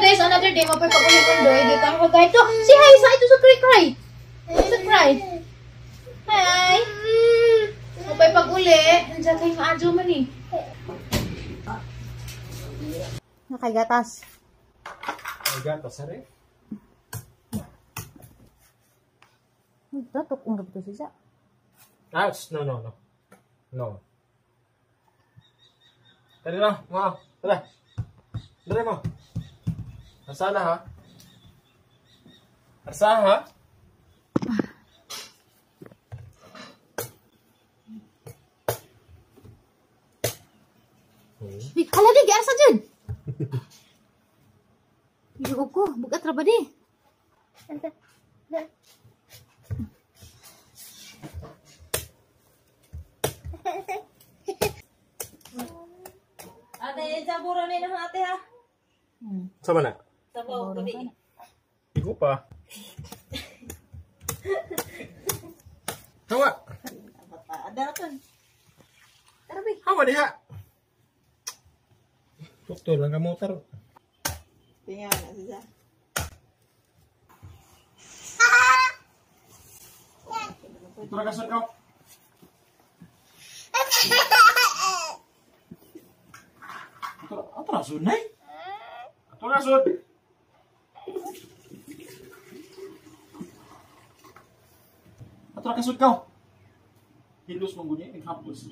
guys, another day, mapapag-ulit ang doy. Dito ang kagay. Ito, si hi, sa ito sa cry. Sa cry. Hi. Mapapag-uli. Nandiyan kayo maadyo man eh. Nakagatas. Nakagatas, hari? Ito, tukong rap to siya. No. No. Tara na, mga. Tara. Tara mo. Asa na, ha? Asa, ha? Hala di, gaya sa dyan. Iluog ko, bugat ra ba di? Ate, saburo na ng ate ha. Sama na? Sabaw, gabi. Igo pa. Hawa. Ada kan. Tarabi. Hawa diha. Doktor lang ka motor. Tingnan na siya. Ito na kasod ko. Ito na kasod na eh. Ito na kasod. Ito na kasod ka. Hilos mong gunya, naghapos.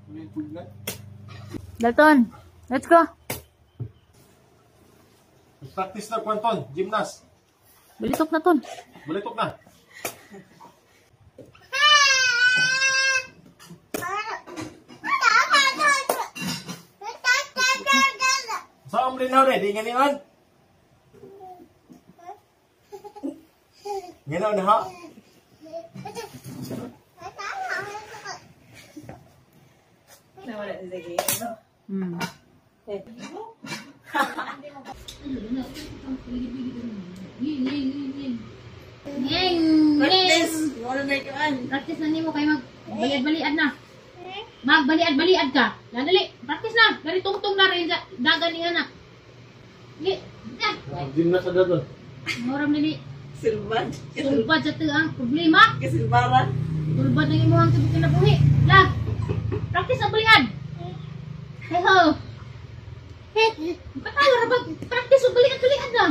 Ano yung pugna? Dalton, let's go. Practice na kwanton, gymnast. Balitok na ton. Balitok na. Saan mo rin na rin? Di nga niyan? Nga na ha? Nawala si Zaki. Practice! Wala na ikuan. Practice na nimo kay magbaliad-baliad na. Magbaliad-baliad ka. Dali, practice na. Dari tungtong na rin dagan niya na. Li. Gymnast na doon. Moram nili. Silbad. Sulbad sa ang problema. Kasilbaran. Sulbad na imo ang tubig na buhi. Lag. Practice na baliad. Hello. Patayo ra bag practice og baliad na.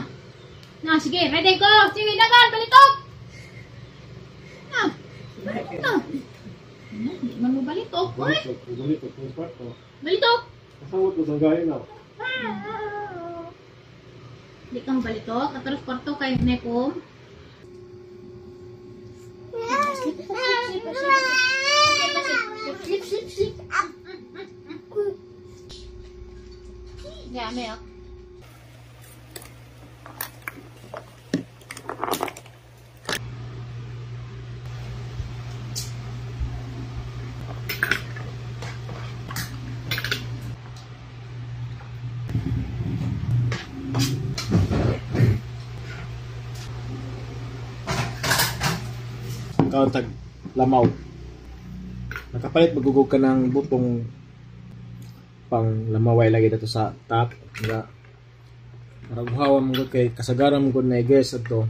Na sige, ready ko. Sige, dagan balitok. Na. Na. Di man mo balitok. Oy. Balitok. Kasama ko sa gaya na. Di kang balitok. At terus kwarto kay Nekom. Sleep. Ya, milk. Kauntag lamaw. Nakapalit magugog ka ng butong pang lamaway lagi dito sa top. Nga maraguhawa mo kay kasagaran mo na i-guess ato.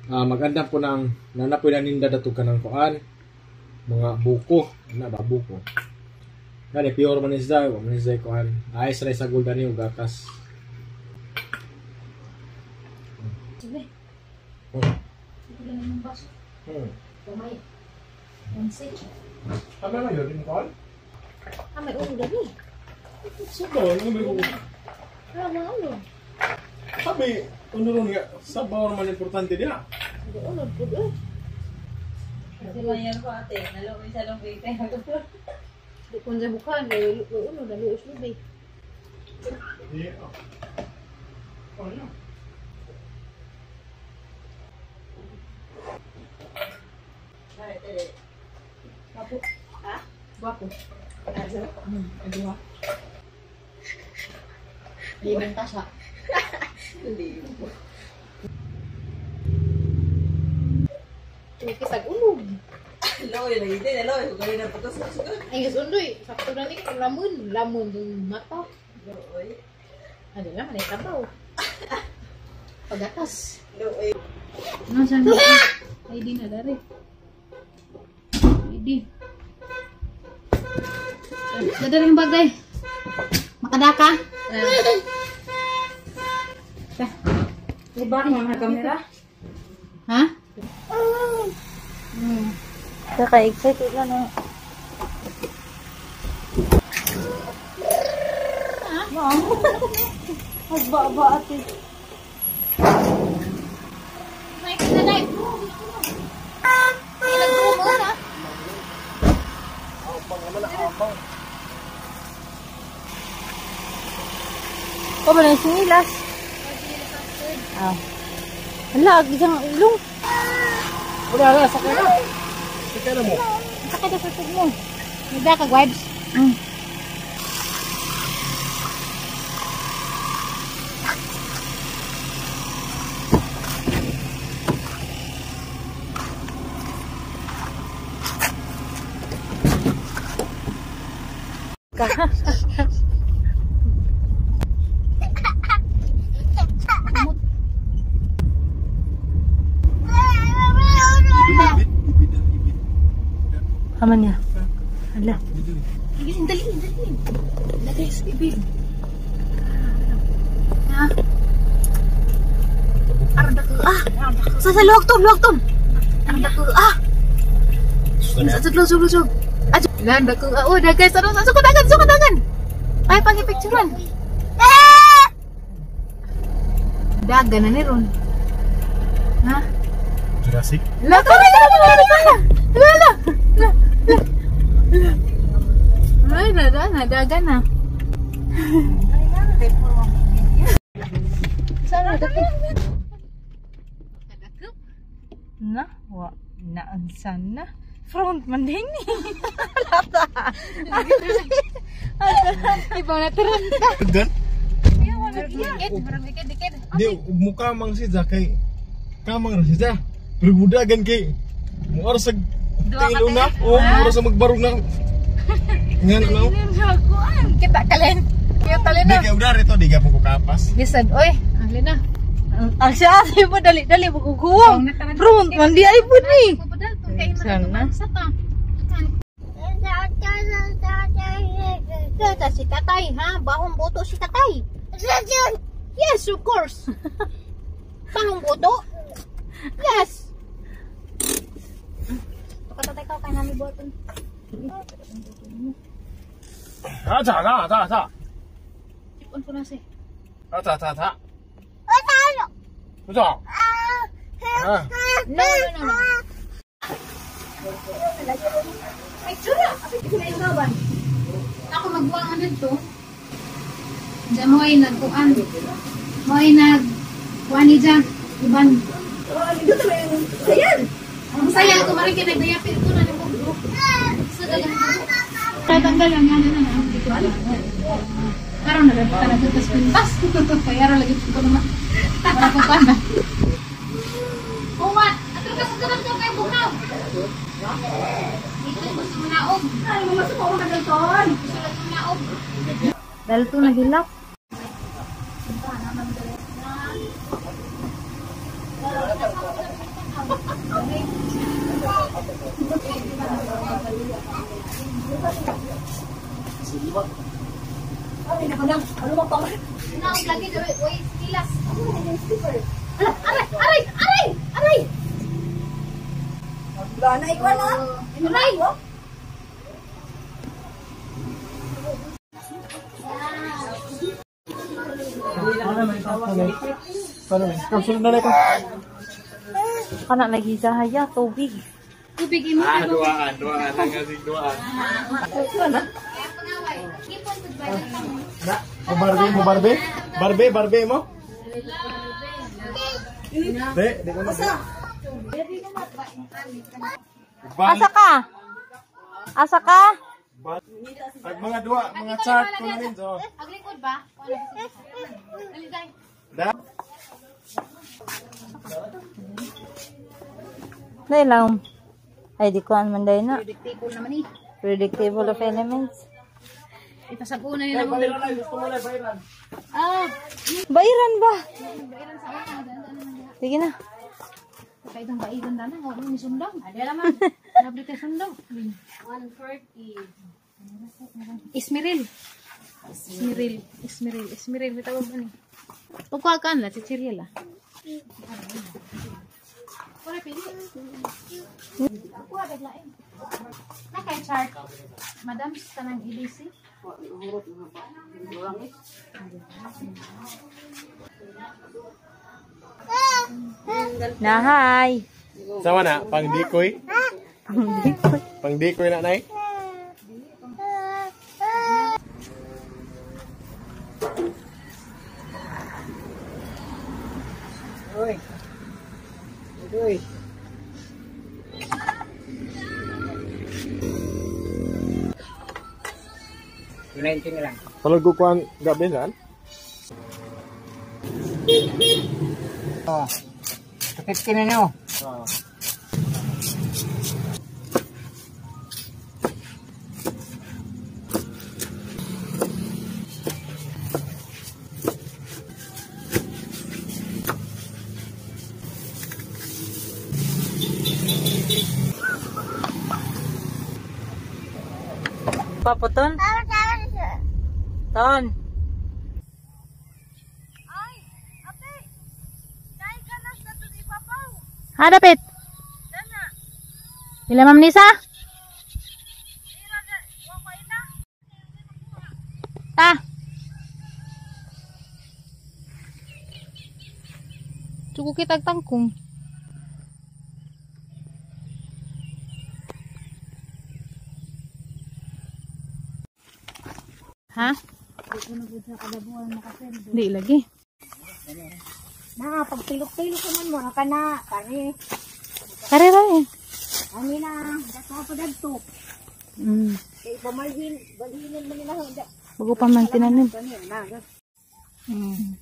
Maganda po nang nanapoy na ninda dato ka ng kuan mga buko na ba buko. Ngani pure man isda, man isda kuan. Ayos ra sa gulda ni gatas. Sige. Oh. Ito lang yung baso. Kamay. Tama na yun, kuan? May ulo dali. Sabaw, ano may ulo? May ulo. Sabi, ulo nga, sabaw naman importante dia. May ulo po doon. Kasi mayan ko ate. Naloy sa lang bite. Di kung sa bukan, may ulo dali uslo bay. Yeah. Oh, no. Guwapo. Ha? Guwapo. Aduha. Di benta siya. Hindi. Kisag ulog. Loy lagi din. Loy. Kung ganun na putos. Ay, sundoy. Sakto na ni kung lamon. Lamon yung mata. Loy. Ano lang, manay tabaw. Pagatas. Loy. Nasaan na? ID na dari. ID. Dadari yung bagay. Makadaka. Diba ang mga kamera? Ha? Kaka-excited na no. Ma'am. Magbaba ate. May kinanay. Ilang grumo na. O ba na yung sinilas? Ah. Hala, gisang ilong. Wala, sakay na. Sakay na mo. Sakay na sa tug mo. Nagda ka, Gwibes. Aman niya. Hala. Gigising, dali. Lagay sa bibig. Ha? Arda ka. Sa luwag to. Arda ka. Sug. Landa ka. Oh, dagay sa ron. Sukudagan. Ay, pang-ipicturan. Dagan na ni ron. Ha? Jurassic. Lala. Ay, nadagan na. Saan na dakip? Na, wa naan sana. Front man din ni. Ibang naturon ka. Dan? Dikit. Di muka mang si kay kamang ra siya. Pero budagan kay mo oras sa tingin una o oras sa magbarog na. Ngan ano? Kita kalen. Di kay udar ito di gyapon ko kapas. Bisan, oy. Ang lina. Ang siya ate mo dali bukukuwang. Front man di ay po ni. Sana. Kata si tatay, ha? Bahong boto si tatay. Yes, of course. Bahong boto? Yes. Tatay ka kay nami boton. Ta. Ipon ko na si. Ta. Puto. No. Ay, tsura! Ako magbuang to. Diyan mo ay nagkuan. Mo ay nagkuan ni dyan. Iban. Ang saya ko maring kinagdayapin ko na ng grup. Sa dalang grup. Tatanggal lang yan na na. Hindi ko alam. Karoon na dapat na dito sa pintas. Kaya rin lagi ko naman. Para ko ka na. Umat! At rin kasi ganun ka kayo bukaw. Ito yung gusto mo naog. Ay, mamasok ako na dalton. Gusto lang mo naog. Dahil ito nahilak. Naog lagi dito. Uy, stilas. Aray! Gana ikaw na. Aray! Kasunod na lang ka. Kana lagi sahaya tubig. Tubig mo. Duaan ang kasing duaan. Barbe mo? Di ko na. Asa ka? At mga dua, mga chat ko na rin. So. Aglikod ba? Dali, dai. Da? Dahil lang. Ay, di ko man dahil na. Predictable naman eh. Predictable of elements. Ipasag-una nila mo. Gusto mo na viral. Ah, Bairan ba? bairan sa ako. Daan naman diha. Sige na. Kaya itong bairan dana. Huwag mo ni sundang. Ada naman. Nabli ka sundang. 140. Ismiril. Ismiril. May tawag ba ni? Pagkakaan la, chichirya la. Wala pili. Ako abig lain. Nakay chart. Madam, sa nang EDC. Nahay. Sama na, pang dikoy. Pang dikoy na, nay. Uy. Uy. Uniting lang. Palagkukuhan gabi saan? Oh. 50 na nyo. Paputon? Ton. Ha, dapit. Ila Ma'am Nisa? Ta. Cukup kita tangkung. Ha? Di lagi. Na, pag pilok-pilok naman mo, ka na, kare. Kare ra eh. Ani na, dato pa dagto. Kay pamalhin, balhinin mo nila handa. Bago pa man tinanim. Kani na,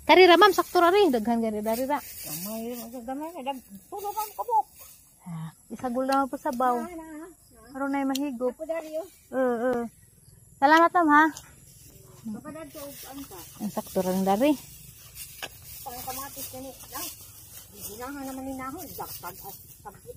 Kare ra ma'am, sakto ra rin. Daghan gani dari ra. gamay, gamay na dag. Tulo man ko mo. Isagol na po sa baw. Na, Aron na mahigop. ako dari yo. Salamat ma'am ha. Kapadad ko ang ka. Ang sakto ra rin dari. Pang kamatis kani. Lang. Ginahan naman ni nahon, daktag at sabit.